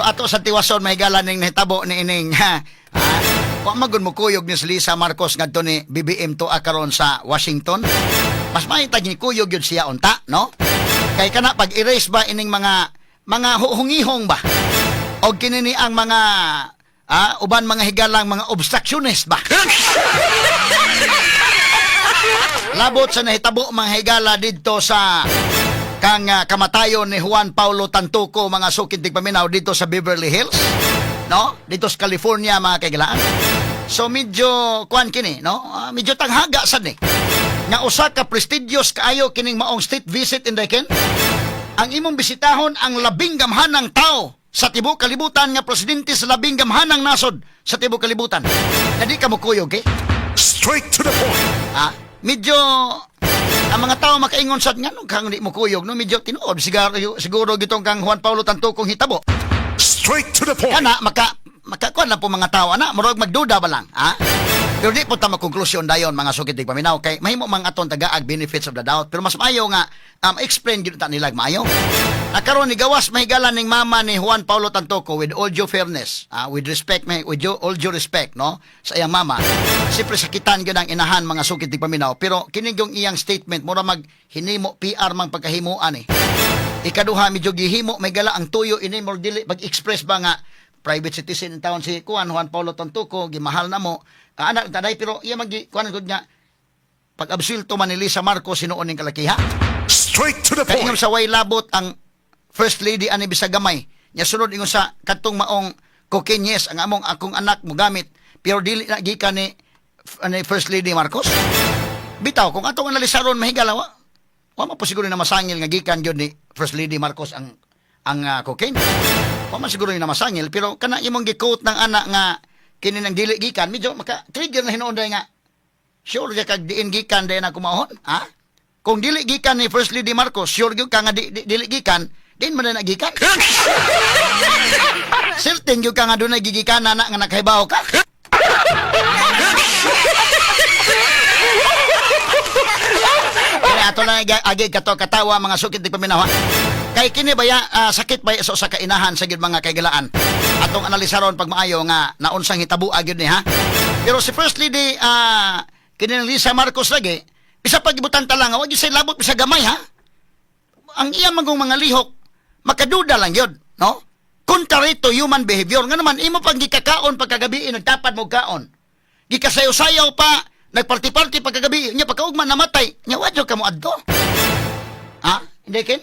ato sa tiwason, mahigala, ning nahitabo ni ining ha. Ah, wa man gud mo kuyog ni si Lisa Marcos ngadto ni BBM to karon sa Washington. Mas maayo tag ni kuyog yun siya unta, no? Kay kana pag erase ba ining mga huhungihong ba? Og kini ni ang mga uban, mga higalang mga obstructionist ba? Labot sa nahitabo, mga higala, didto sa kang kamatayon ni Juan Paulo Tantuco, mga sukid tigpaminaw, dito sa Beverly Hills, no? Dito sa California, mga kaigalaan. So medyo kuan kini, no? Ah, medyo tanghaga sad ni nga usa ka prestigious kaayo kining maong state visit in ken. Ang imong bisitahon ang labing gamhanang tao sa tibuok kalibutan nga presidente sa labing gamhanang nasod sa tibuok kalibutan. Na di ka mo kuyog, eh? Straight to the point. Ah, medyo ang mga tao makaingon sad nga kang di mo kuyog, no? Medyo tinuod siguro siguro gitong kang Juan Paulo Tantucong hitabo. Straight to the point. Kana maka makakuan lang po mga tao ana, murag magduda ba lang, ha? Pero di po ta magkonklusyon dayon, mga sukit paminaw, kay mahimo mang aton tagaag benefits of the doubt, pero mas maayo nga explain gyud ta nila maayo. Nakaron ni gawas, mahigala, ning mama ni Juan Paulo Tantoco, with all due fairness, with respect, may with due, all due respect, no, sa iyang mama. Siyempre sakitan gyud ang inahan, mga sukit paminaw, pero kini yung iyang statement mura mag hinimo PR mang pagkahimuan eh. Ikaduha, medyo gihimo may gala ang tuyo ini more dili pag-express ba nga private citizen in town si kuan Juan Paulo Tantuco, gimahal na mo. Ah, anak taday, pero iya mag kuan gud nga pag absuelto man ni Lisa Marcos sinuon ning kalakiha. Straight to the Kay ingon point. sa way labot ang first lady ani bisag gamay. Nya sunod ingon sa katong maong cocaine, yes, ang among akong anak mo gamit, pero dili na gikan ni First Lady Marcos. Bitaw kung atong analisaron, mahigala, wa man po siguro na masangil nga gikan gyud ni First Lady Marcos ang cocaine. Wa man siguro na masangil, pero kana imong gi-quote ng anak nga kini nang dili gikan, medyo maka trigger na hinuon nga sure ka kag diin gikan dayon ako maon, ha? Kung dili gikan ni First Lady Marcos, sure gyud ka nga dili gikan, din man na gikan. Certain gyud ka nga dunay gigikan na nga nakahibaw ka. Kaya ato lang agi kato katawa, mga sukit di paminaw, ha? Kay kini baya sakit baya sa usa ka inahan sa gyud, mga kaigalaan. Atong analisaron pag maayo nga naunsang hitabo gyud ni, ha. Pero si First Lady kini ni Lisa Marcos lagi bisa pagibutan ta lang, wa gyud say labot bisa gamay, ha. Ang iya magong mga lihok makaduda lang yun, no? Contrary to human behavior. Nga naman, imo pang gikakaon pagkagabi, nagtapad mo kaon. Gikasayaw-sayaw pa, nagparty-party pagkagabi, nya pagkaugma namatay, nya wadyo ka mo adto. Ha? Hindi ken?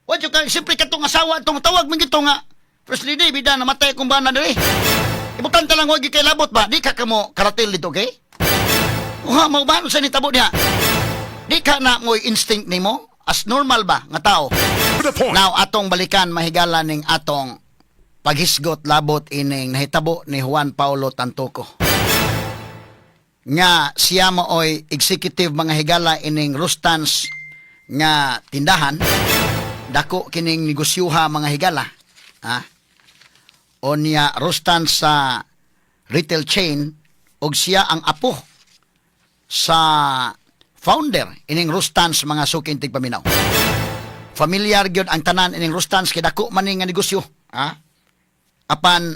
Wadyo ka, siyempre katong asawa, itong tawag mo gito nga, "First Lady, bida, namatay akong bana diri." Ibutan ta lang, wag kay labot ba? Di ka kamo karatil dito, okay? Uha, mo ba? Ano sa nitabo niya? Di ka na mo'y instinct nimo as normal ba nga tao? To the point. Now, atong balikan, mahigala, ning atong paghisgot labot ining nahitabo ni Juan Paulo Tantoco. Nga siya maoy executive, mga higala, ining Rustans nga tindahan. Dako kining negosyuha, mga higala. Ha? O niya Rustans sa retail chain og siya ang apo sa founder ining Rustans, mga suking tigpaminaw. Familiar gyud ang tanan ining Rustans kay dako man ni nga negosyo, ha? Apan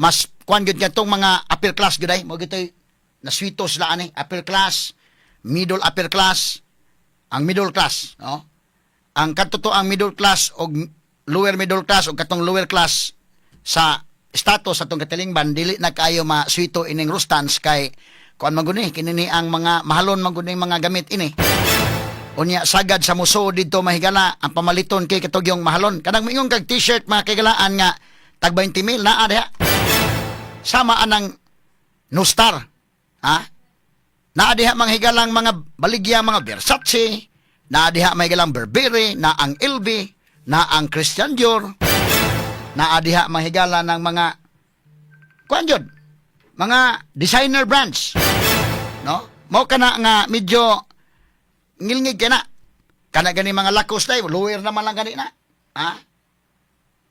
mas kuan gyud katong mga upper class gyud ay mo gitoy naswito sila ani, upper class, middle upper class, ang middle class, no? Ang kadto ang middle class og lower middle class og katong lower class sa status atong katilingban dili na kaayo maswito ining Rustans kay kuan man gud ni kini ni ang mga mahalon man gud ning mga gamit ini. Unya sagad sa muso didto, mahigala, ang pamaliton kay katog yung mahalon. Kanang moingon kag t-shirt, mga kaigalaan, nga tag 20 mil naa diha. Sama anang Nustar. Ha? Naa diha, mga higalang, mga baligya, mga Versace, naa diha, mga higalang, Burberry, na ang LV, na ang Christian Dior, naa diha, mga higala, ng mga kuan jud, mga designer brands. No? Mao kana nga medyo ngilngig ka na. Kana gani mga Lacoste, lower naman lang gani na. Ha?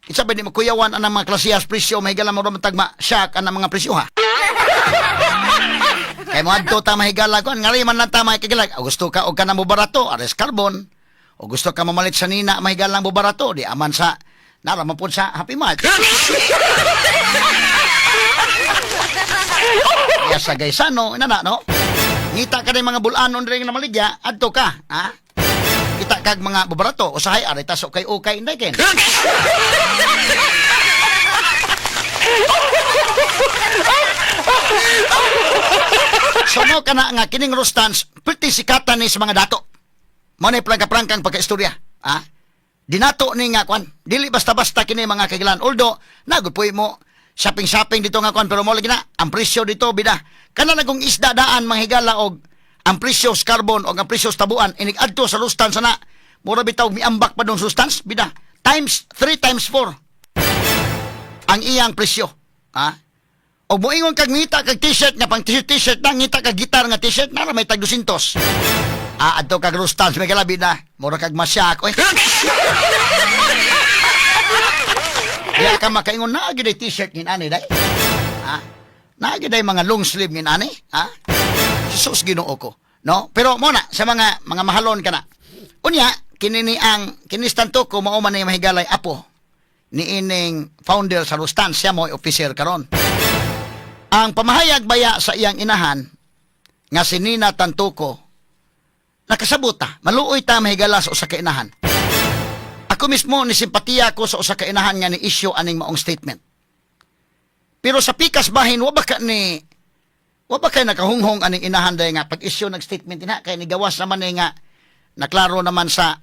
Isa ba di mo kuyawan ang mga klasiyas presyo, mahigala mo ro tagma shock ang mga presyo, ha? Kay mo adto ta, mahigala ko, ngari man lang ta, mahigala. O gusto ka og kana mo barato, Ares Carbon. O gusto ka mamalit sa nina, mahigala mo barato, di aman sa Nara man pod sa Happy Mart. Ya sa Gaisano, ina na, no? Ngita ka ng mga bulanon rin nga namaligya, adto ka, ha? Kita kag mga bubarato, usahay aray taso kay ukay inday ken. So mo kana nga kining Rustans, pretty sikatan ni sa mga dato. Mo na prangka-prangkang pagkaistorya, ha? Dinato ni nga kwan, dili basta-basta kini mga kagilan. Although, nagud mo shopping-shopping dito nga kwan, pero mo lagi na, ang presyo dito, bida. Kana na kung isda daan, mga higala, og ang presyo sa carbon, og ang presyo sa tabuan, inig adto sa Rustans na, mura bitaw, miambak pa dong Rustans, bida. Times 3 times 4 ang iyang presyo. Ha? O moingon kag ngita kag t-shirt nga pang t-shirt t-shirt na ngita kag gitar nga t-shirt na may tag 200. Ah, adto kag Rustans may kalabi na. Mura kag masyak oy. Diya ka makaingon na gyud ay t-shirt ngin ani day. Ha? Na gyud ay mga long sleeve ngin ani, ha? Jesus, Ginoo ko. No? Pero mo na sa mga mahalon kana. Unya kini ni ang kini ko mao man ni mahigalay apo ni ining founder sa Rustans, siya mo officer karon. Ang pamahayag baya sa iyang inahan nga si Nina Tantoco, nakasabot ta, maluoy ta mahigala sa usa ka inahan. Ako mismo ni simpatiya ko sa usa ka inahan nga ni issue aning maong statement. Pero sa pikas bahin wa ba kay nakahunghong aning inahan day nga pag-issue nag statement ina kay nigawas naman ni nga naklaro naman sa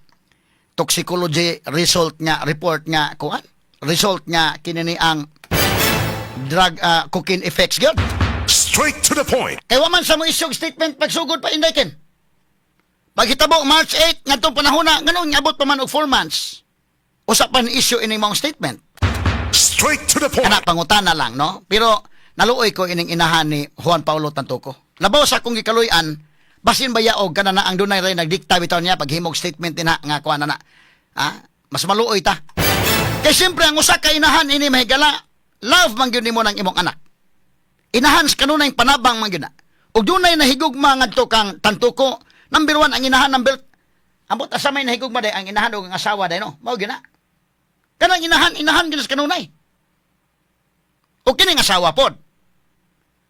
toxicology result nga report nga kuan result nga kini ni ang drug cocaine effects gyud. Straight to the point. Kay wa man sa mo issue og statement pagsugod pa, Inday Ken. Paghitabo March 8 ngadtong panahona, nganong niabot pa man og 4 months? Usa pa ni issue ining maong statement. Straight to the point. Kana pangutana lang, no? Pero naluoy ko ining inahan ni Juan Paulo Tantoco. Labaw sa akong gikaluy-an, basin ba og kana na ang dunay ray nagdikta bitaw niya paghimog statement ina nga kuan na na. Ha? Mas maluoy ta. Kay siyempre ang usa ka inahan ini mahigala, love man gyud nimo ng imong anak. Inahan sa kanunay panabang man gyud na. Ug dunay nahigugma ngadto kang Tantoco, number 1 ang inahan, number ambot asa may nahigugma day ang inahan ug ang asawa day, no. Mao gyud na. Kanang inahan, inahan gyud sa kanunay. O kining asawa pod.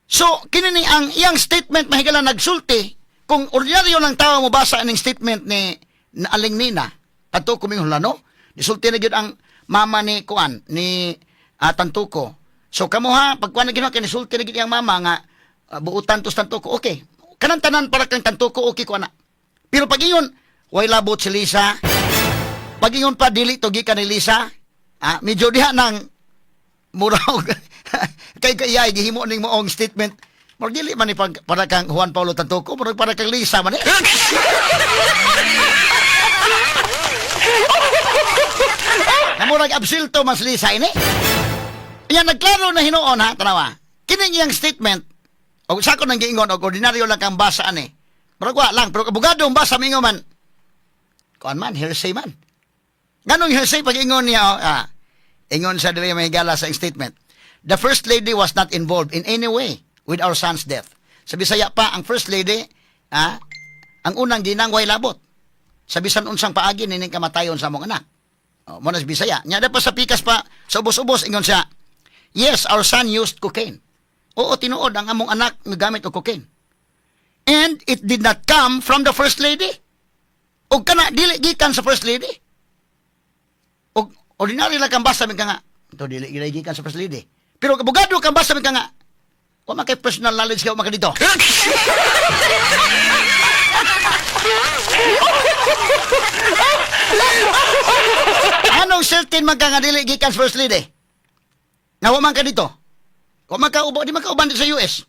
So, kini ni ang iyang statement mahigala nagsulti, kung ordinaryo lang tao mo basa ining statement ni na Aling Nina, Tantoco mingon no, nisulti na gyud ang mama ni kuan ni Tantoco. So kamo ha, pagkuan na gyud kay nisulti na gyud iyang mama nga buutan tos Tantoco. Okay. Kanang tanan para kang Tantoco, okay ko ana. Pero pag ingon, way labot si Lisa. Pag ingon pa dili to gikan ni Lisa, medyo diha nang mura og kay kay gihimo ning moong statement. Murag dili man ni pag, para kang Juan Paulo Tantoco, murag para kang Lisa man eh. Na murag absilto mas Lisa ini. Yan nagklaro na hinuon ha, tanawa. Kining iyang statement, og sa ko nang giingon og ordinaryo lang kang basa ani. Murag wa lang, pero abogado ang basa mingon man. Kuan man, hearsay man. Nganong hearsay pag ingon niya, oh, ingon sa dili mahigala sa statement. The First Lady was not involved in any way with our son's death. Sa Bisaya pa, ang First Lady, ang unang ginang way labot sa bisan unsang paagi nining kamatayon sa among anak. Oh, mo na sa Bisaya. Nya pa sa pikas pa, sa ubos-ubos, ingon siya, "Yes, our son used cocaine." Oo, tinuod ang among anak nagamit og cocaine. And it did not come from the First Lady. Og kana dili gikan sa First Lady. Og ordinary lang kang basa ka nga. Ito dili gid gikan sa First Lady. Pero abogado kang basa ka nga. Wa man kay personal knowledge ka, wa man ka dito. Anong certain man ka nga dili gikan sa First Lady? Nga wa man ka dito. Wa man ka ubo, di man ka uban dito sa US.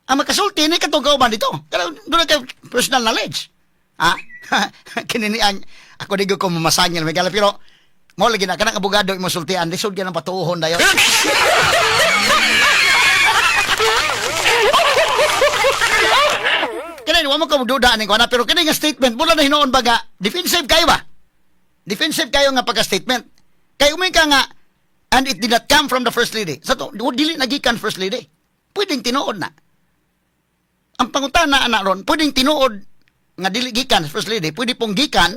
Ang makasulti ni katong kauban dito. Pero doon kay personal knowledge. Ha? Kini ni ang ako di ko mamasangil may gala pero mo lagi na kanang abogado imo sultian lisod gyud ang patuohon dayon. Kini wa mo ko duda ani ko na pero kini nga statement mula na hinuon baga defensive kayo ba? Defensive kayo nga pagka-statement. Kay umay ka nga and it did not come from the First Lady. Sa to, dili nagikan First Lady. Pwedeng tinuod na. Ang pangutana ana ron, pwedeng tinuod nga dili gikan First Lady, pwede pong gikan,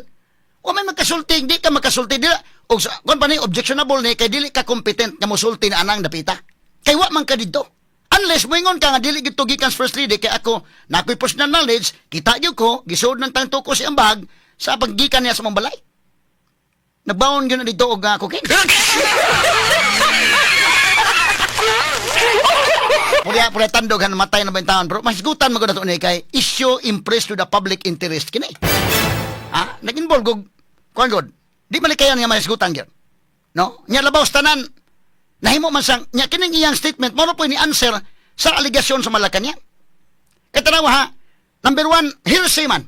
wa may magkasulti, di ka makasulti, dili, Og sa kon pa ni, objectionable ni kay dili ka competent nga mosulti na anang dapita. Kay wa man ka didto. Unless moingon ka nga dili gid to gikan sa First Lady, kay ako nakoy personal knowledge, kita gyud ko gisuod ng Tantoco si ambag sa paggikan niya sa mong balay. Nagbaon gyud na didto og cocaine. Purya purya tandog han matay na ba yung taon, pero masgutan man gud nato ni kay issue impressed to the public interest kini. Ha? Nag-involve og kuan god. Di man kaya nga masgutan gyud. No? Nya labaw sa tanan, nahimo man sang nya kining iyang statement mo po ni answer sa alegasyon sa Malacanang. Kay tanawa ha, number one, hearsay man.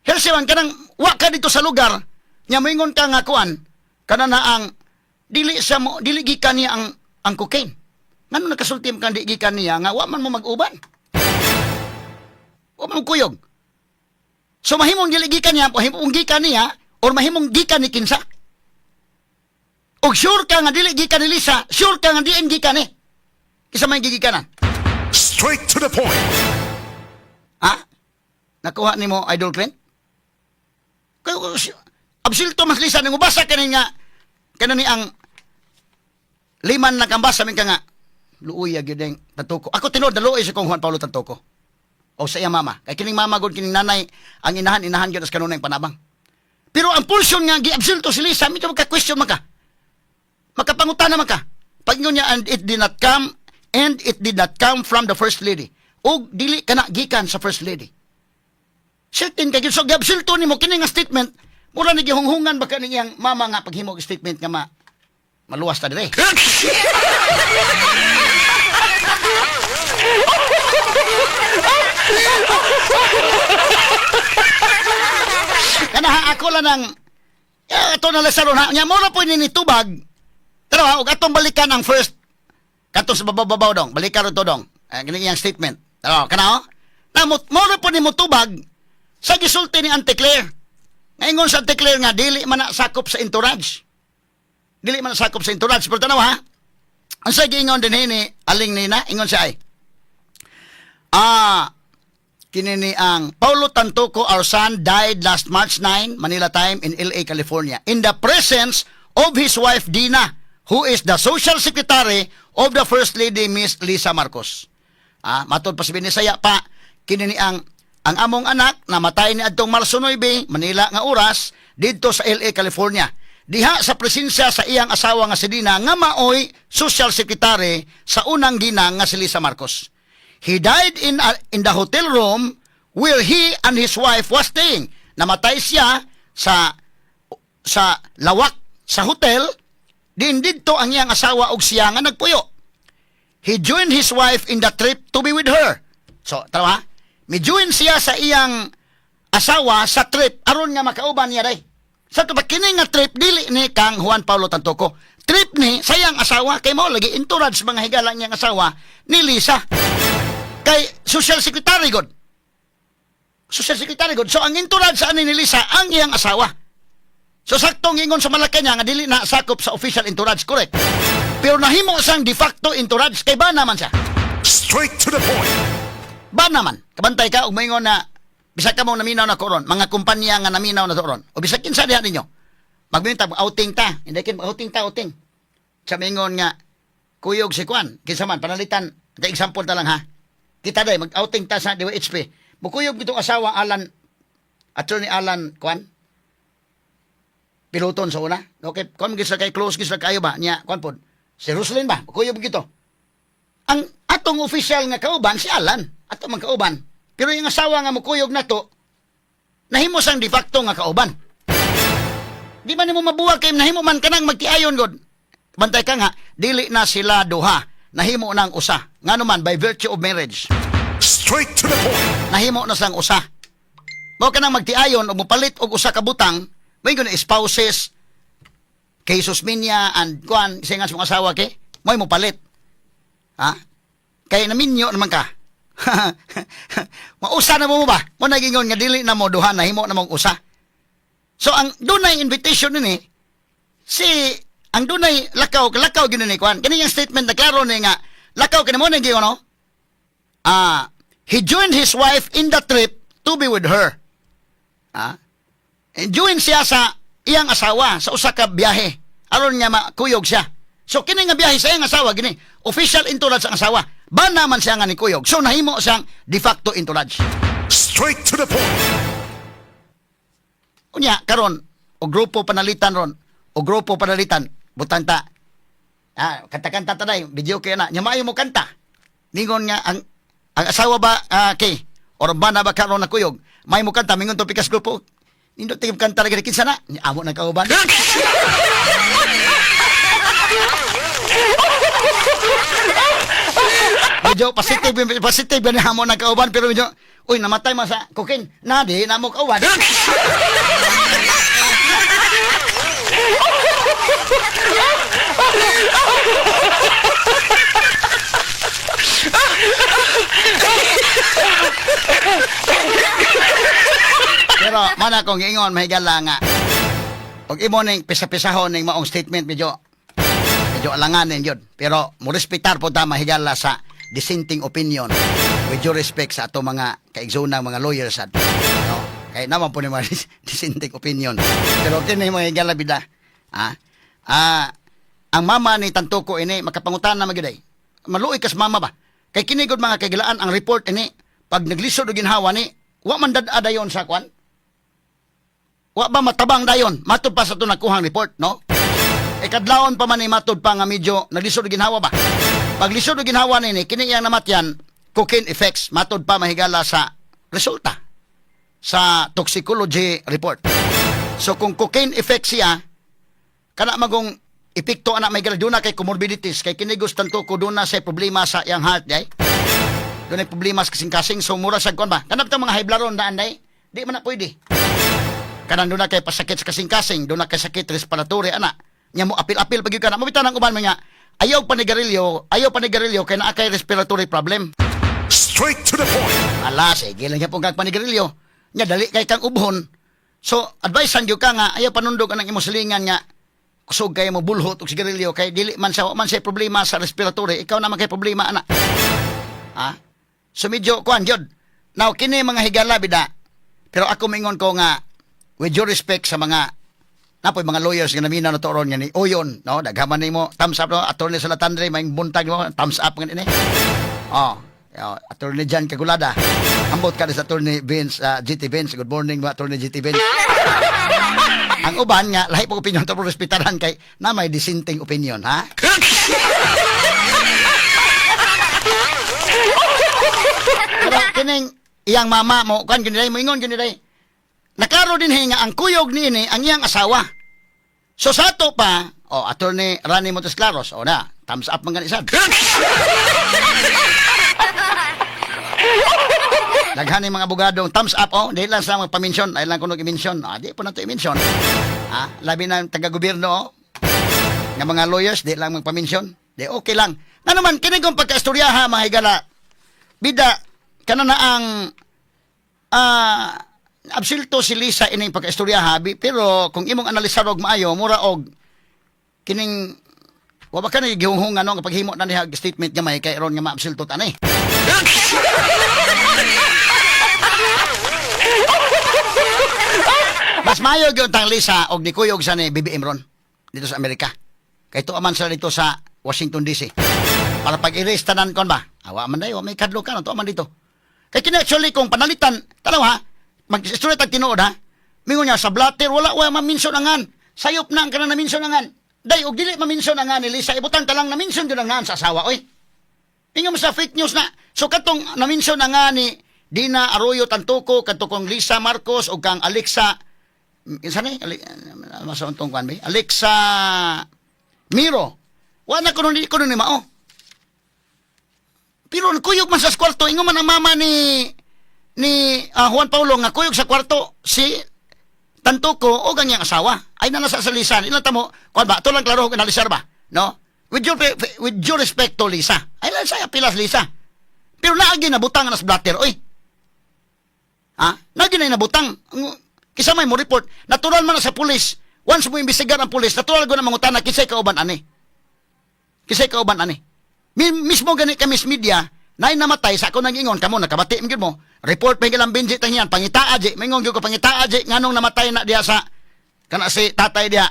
Hearsay man kanang wa ka dito sa lugar, nya moingon ka nga kuan, kana na ang dili sa mo dili gikan niya ang cocaine. Ngano nakasulti man kang di gikan niya nga wa man mo mag-uban? Wa man mo kuyog. So mahimong dili gikan niya, mahimong gikan niya or mahimong gikan ni kinsa. Og sure ka nga dili gikan ni Lisa, sure ka nga diin gikan ni. Kinsa may gigikanan? Straight to the point. Ha? Nakuha nimo, Idol Clint? Kayo, absulto mas Lisa, nang ubasa kanin nga, kanan ni ang liman na kambasa min ka nga, luoy gyud ang Tantoco. Ako tinuod naluoy sa kong Juan Paulo Tantoco. O sa iya mama. Kay kining mama gud, kining nanay, ang inahan, inahan gyud as kanunay panabang. Pero ang portion nga giabsulto si Lisa, medyo magka-question man ka. Makapangutana man ka. Pag ingon niya, and it did not come from the First Lady. Og dili kana gikan sa First Lady. Certain kay so giabsulto nimo kini nga statement, mura ni gihunghungan ba ka niyang mama nga paghimo og statement nga maluwas ta dire. Kana ha, ako lang ang eh, ito na lang sa ron, ha. Nya mo na po ni tubag. Pero ha, og atong balikan ang first kato sa babaw dong. Balikan ro to dong. Eh, kini iyang statement. Pero kana oh. Na mo mo na po ni motubag sa gisulti ni Auntie Claire. Ngayon sa Auntie Claire nga dili man na sakop sa entourage. Dili man na sakop sa entourage. Pero tanaw ha. Ang sa giingon din ni Aling Nina, ingon siya ay, kini ni ang Paulo Tantoco, our son, died last March 9, Manila time, in LA, California, in the presence of his wife Dina, who is the social secretary of the First Lady Miss Lisa Marcos. Matod pa sa Binisaya pa, kini ni ang among anak namatay ni adtong Marso 9, Manila nga oras, didto sa LA, California. Diha sa presensya sa iyang asawa nga si Dina nga maoy social secretary sa unang ginang nga si Lisa Marcos. He died in the hotel room where he and his wife was staying. Namatay siya sa lawak sa hotel din didto ang iyang asawa og siya nga nagpuyo. He joined his wife in the trip to be with her. So, tara ha? Mi-join siya sa iyang asawa sa trip aron nga makauban niya day. Sa to kini nga trip dili ni kang Juan Paulo Tantoco. Trip ni sa iyang asawa kay mao lagi entourage, mga higala, niyang asawa ni Lisa. Kay social secretary god. Social secretary god. So ang entourage sa ani ni Lisa ang iyang asawa. So saktong ingon sa Malacanang nga dili na sakop sa official entourage, correct. Pero nahimo siyang de facto entourage kay ba naman siya. Straight to the point. Ba naman, kabantay ka og moingon na bisag ka mo naminaw na koron, mga kumpanya nga naminaw na koron. O bisag kinsa diha ninyo. Magminta outing ta, hindi kin outing ta outing. Sa mingon nga kuyog si Kwan, kinsa man panalitan, ta example ta lang ha. Kita day mag-outing ta sa DYHP. Mukuyog bitong asawa Alan, Attorney Alan Kwan. Piloton sa una. Okay, kung gisa kay close gisa kayo ba niya kwan pod. Si Roslyn ba? Mukuyog gito. Ang atong official nga kauban si Alan, ato man kauban. Pero yung asawa nga mukuyog na to, nahimo sang de facto nga kauban. Di man nimo mabuwag kay nahimo man kanang magtiayon god. Bantay ka nga, dili na sila duha, nahimo nang usa. Ngano man by virtue of marriage. Straight to the point. Nahimo na sang usa. Mao kanang magtiayon og mopalit og usa ka butang, may na spouses kay Susminia and kuan isa nga sa mga asawa kay mo'y mopalit. Ha? Kay naminyo naman ka. Mausa na mo ba? Mo nagingon nga dili na mo duha, nahimo na mong usa. So ang dunay invitation nini si ang dunay lakaw lakaw gyud ni kuan. Kini yung statement na klaro ni nga lakaw kini mo nang giingon no? He joined his wife in the trip to be with her. And join siya sa iyang asawa sa usa ka biyahe aron nga makuyog siya. So kini nga biyahe sa iyang asawa gini, official entourage ang asawa. Bana man siya nga ni kuyog. So nahimo siyang de facto entourage. Straight to the point. Unya karon og grupo panalitan ron, og grupo panalitan butang ta. Ah, kanta-kanta ta day, video kay na. Nya maayo mo kanta. Ningon nga ang asawa ba kay or bana ba karon na kuyog, may mo kanta mingon to pikas grupo. Nindot tigib kanta lagi kinsa na? Amo nang kauban. Medyo positive positive gani amo nang kauban pero medyo uy namatay man sa cocaine. Na di na mo kauban. Pero mana kong giingon mahigala nga og imo ning pisa-pisahon ning maong statement medyo medyo alanganin yun. Pero mo respetar po ta mahigala sa dissenting opinion with due respect sa ato mga kaigsoonang mga lawyers at no kay naman po ni mga dissenting opinion. Pero kini mga higala bida. Ah, ah, ang mama ni Tantoco ini makapangutan na magyud ay. Maluoy kas mama ba? Kay kini gud mga kagilaan ang report ini pag naglisod og ginhawa ni wa man dad dayon sa kwan. Wa ba matabang dayon? Matud pa sa ato nakuhang report, no? E kadlawon pa man ni matud pa nga medyo naglisod og ginhawa ba? Pag lisod og ginhawa nini, kini iyang namatyan, cocaine effects, matud pa mahigala sa resulta sa toxicology report. So kung cocaine effect siya, kana magong epekto ana may duna kay comorbidities kay kini gusto ko duna sa problema sa iyang heart day. Dunay problema sa kasing-kasing so mura sa kuan ba. Kanang mga high blood ron daan day, di man na pwede. Kanang duna kay pasakit sa kasing-kasing, duna kay sakit respiratory ana. Nya mo apil-apil pag ka na. Mabita ng uban mga ayaw panigarilyo kay naa kay respiratory problem. Straight to the point. Ala, sige lang siya pong kag panigarilyo. Nya dali kay kang ubhon. So, advice gyud ka nga ayaw panundog anang imong silingan nga kusog kay mo bulhot og sigarilyo kay dili man sa wa man siya problema sa respiratory, ikaw naman kay problema ana. Ha? So medyo kuan gyud. Now kini mga higala bida. Pero ako mingon ko nga with due respect sa mga napoy mga lawyers nga naminaw na to ron nga ni Oyon, no? Daghaman nimo thumbs up no, Attorney Salatandre maing buntag mo thumbs up nga ini. Oh, oh, Attorney John Cagulada. Ambot ka sa Attorney Vince, GT Vince. Good morning, ba, Attorney GT Vince. Ang uban nga lahi po opinion to respetaran kay na may dissenting opinion, ha? Pero kining iyang mama mo kan gini mo ingon gini day. Naklaro din nga ang kuyog niini ang iyang asawa. So sa ato pa, oh, Attorney Rani Montes Claros, oh na, thumbs up man gani sad. Daghan ni mga abogado, thumbs up oh, di lang sa mga paminsyon, ay lang kuno i-mention. Ah, di po na to i-mention. Ah, labi na ang taga-gobyerno oh. Nga mga lawyers, di lang magpaminsion. Di okay lang. Nga naman, kini kong pagkaistoryaha, mga higala, bida, kana na ang absilto si Lisa ining pagkaistoryaha, pero kung imong analisar og maayo, mura og kining wa ba ka ni gihunghungan no nga paghimo na niya og statement gamay kay ron nga maabsilto ta ni. Mas maayo gyud tang Lisa og nikuyog sa ni BBM ron dito sa Amerika. Kay tuwa man sila dito sa Washington DC. Para pag erase tanan kon ba? Awa man dayo, may kadlo ka na tuwa man dito. Kay kini actually kung panalitan, tanaw ha, mag-istorya tag tinuod ha. Mingon niya sa blatter wala wa maminson angan. Sayop na ang kanang naminson angan. Day og dili maminson angan ni Lisa, ibutang ta lang naminson gyud ang ngan sa asawa oy. Ingon mo sa fake news na. So katong naminson na nga ni Dina Arroyo Tantoco, kadto kong Lisa Marcos ug kang Alexa kinsa ni masa untong kuan ba? Alexa Miro. Wa na kuno ni kuno ni mao. Pero kuyog man sa kwarto, ingon man ang mama ni Juan Paulo nga kuyog sa kwarto si Tantoco o ang iyang asawa. Ay na nasa sa lisan. Ilang tamo, kuan ba? Ito lang klaro kung analisar ba? No? With due respect to Lisa. Ay lang saya pilas Lisa. Pero naagi nabutang na sa blatter, oy. Ha? Naagi na nabutang. Kisa may mo report, natural man na sa pulis. Once mo imbestigar ang pulis, natural ko na mangutana kisay kauban ani. Kisay kauban ani. Mismo gani kami sa media, naay namatay sa ako nang ingon kamo nakabati man gyud mo. Report pa gilang Benji tangyan pangitaa ji, mingon gyud ko pangitaa ji nganong namatay na diha sa Kana si tatay diha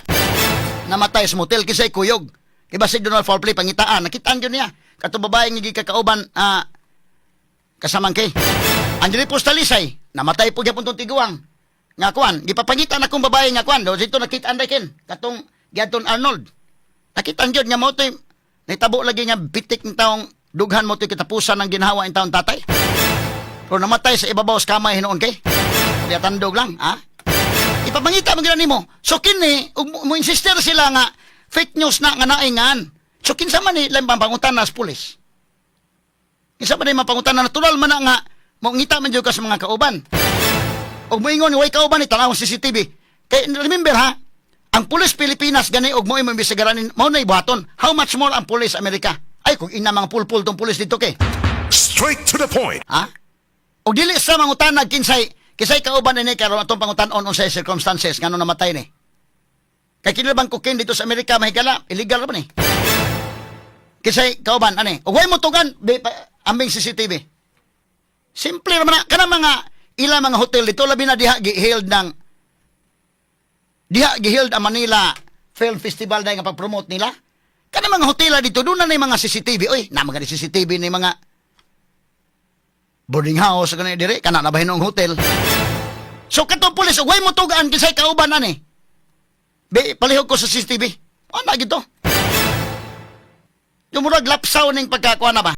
namatay sa motel, kisay kuyog. Kay basig doon foul play, pangitaan, nakitaan gyud niya. Kato babae nga gikakauban kasamang kay. Ang diri po sa Talisay, namatay po gyapon tong tiguang. Nga kuan, gipapangita na kong babae nga kuan, do dito nakitaan ra ken katong giadton Arnold. Nakitaan gyud nga mo to'y nitabo lagi nga bitik ng taong dughan mo to'y katapusan ng ginhawa in taong tatay. Pero namatay sa ibabaw sa kamay hinuon kay. Diya tandog lang, ha? Ipapangita mo gyud nimo. So kini ug mo insister sila nga fake news na nga naingan. So kinsa man ni lain pangutana sa pulis? Kinsa man ni mapangutana, natural man na nga mo ngita man jud ka sa mga kauban. Og moingon way kauban ni tan-awon CCTV. Kay remember ha, ang pulis Pilipinas gani og mo imbestigaranin mao na ibuhaton. How much more ang pulis Amerika? Ay, kung ina mga pulpul tong pulis dito kay. Straight to the point. Ha? Og dili sa mangutanag kinsay kauban ni karon atong pangutan-on unsay circumstances ngano namatay ni. Kay kini bang cocaine dito sa Amerika, mahigala, illegal ra ba ni? Kinsay kauban ani? Og way mo tugan be, pa, ambing CCTV. Simple ra man na kana mga ila mga hotel dito, labi na diha gi-held ng diha gi-held ang Manila Film Festival dahil nga pag-promote nila. Kana mga hotel dito doon na na yung mga CCTV. Oy, na mga CCTV ni mga boarding house kanang dire kana na bahin ang hotel. So katong pulis og way mo tugaan kinsay kauban ani. Be palihog ko sa CCTV. Ana gito. Yung murag lapsaw ning pagkakuha na ba?